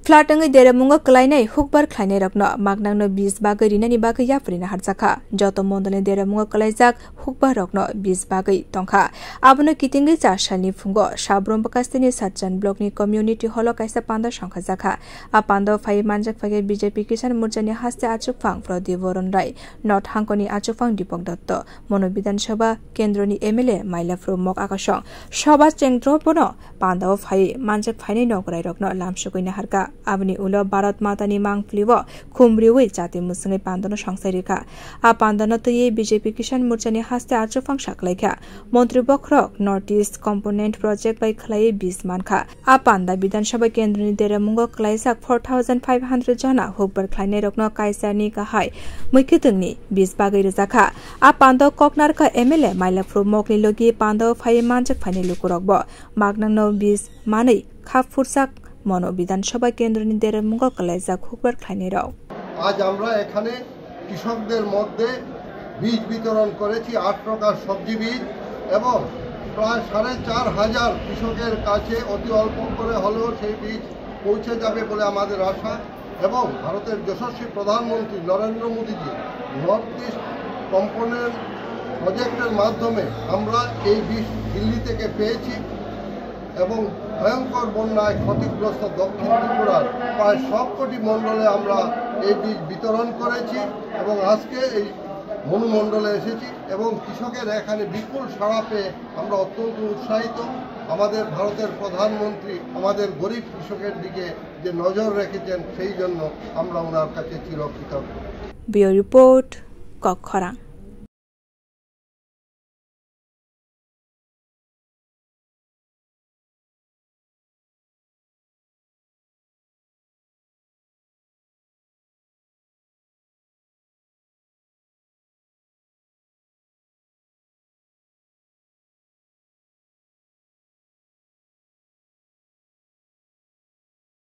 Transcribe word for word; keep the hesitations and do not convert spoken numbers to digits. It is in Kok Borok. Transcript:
Flat wngwi deremungo kwlainai hukbar khlainairokno maknangno bis bagwi rinani bagwi yapri naharjakha. Joto mondolni deremungo kwlaijak hukbarrokno bis bagwi tongkha. Abono kitingwi char salni phungo Sabrum Bakastini Satchan Blockni Community Hallo kaisa panda songkhajakha. A pandao phaiwi manjak phaikhe B J P Kisan Morchani haste achukphang Pradip Varan Rai, North Hangkoni achukphang Dipak Dotto, Mono Bidhan Sabha Kendroni M L A Mailaphru Mok Akasong, Soba Chengdro bono pandao phaiwi manjak phainai nogwrairokno lamsugwi naharkha. Aboni ulo Bharat Matani mangpilio khumriwi chati mwswngwi pandano songsai rikha. A pandano twiwi B J P Kisan Morchani haste achukphang saklaikha. Montri bokhorok North East Component Project bai khlaiwi bis mankha. A panda Bidhan Sabha Kendroni deremungo kwlaijak four thousand five hundred jona hukbar khlainairokno kaisani kahai mwkhwtwngni bis bagwi rwjakha. A pandao koknarkha M L A Mailaphru Mokni logi pandao phaiwi manjak phainai lukurokbo maknangno bis manwi kha phurjak. Mono Bidhan Sabha Kendroni deremungo kwlaijak hukbar khlainairok. আজ আমরা এখানে কৃষকদের মধ্যে বীজ বিতরণ করেছি, আট প্রকার সবজি বীজ, এবং প্রায় সাড়ে চার হাজার কৃষকের কাছে অতি অল্প করে হলেও সেই বীজ পৌঁছে যাবে বলে আমাদের আশা। এবং ভারতের যশস্বী প্রধানমন্ত্রী নরেন্দ্র মোদীজি নর্থ ইস্ট কম্পোনেন্ট প্রজেক্টের মাধ্যমে আমরা এই বীজ দিল্লি থেকে পেয়েছি এবং ভয়ঙ্কর বন্যায় ক্ষতিগ্রস্ত দক্ষিণ ত্রিপুরার প্রায় সবকটি মণ্ডলে আমরা এই বীজ বিতরণ করেছি এবং আজকে এই মনুমণ্ডলে এসেছি এবং কৃষকের এখানে বিপুল সাড়া পেয়ে আমরা অত্যন্ত উৎসাহিত। আমাদের ভারতের প্রধানমন্ত্রী আমাদের গরিব কৃষকের দিকে যে নজর রেখেছেন, সেই জন্য আমরা ওনার কাছে চিরকৃতজ্ঞ। Bureau Report, Kokkhorang.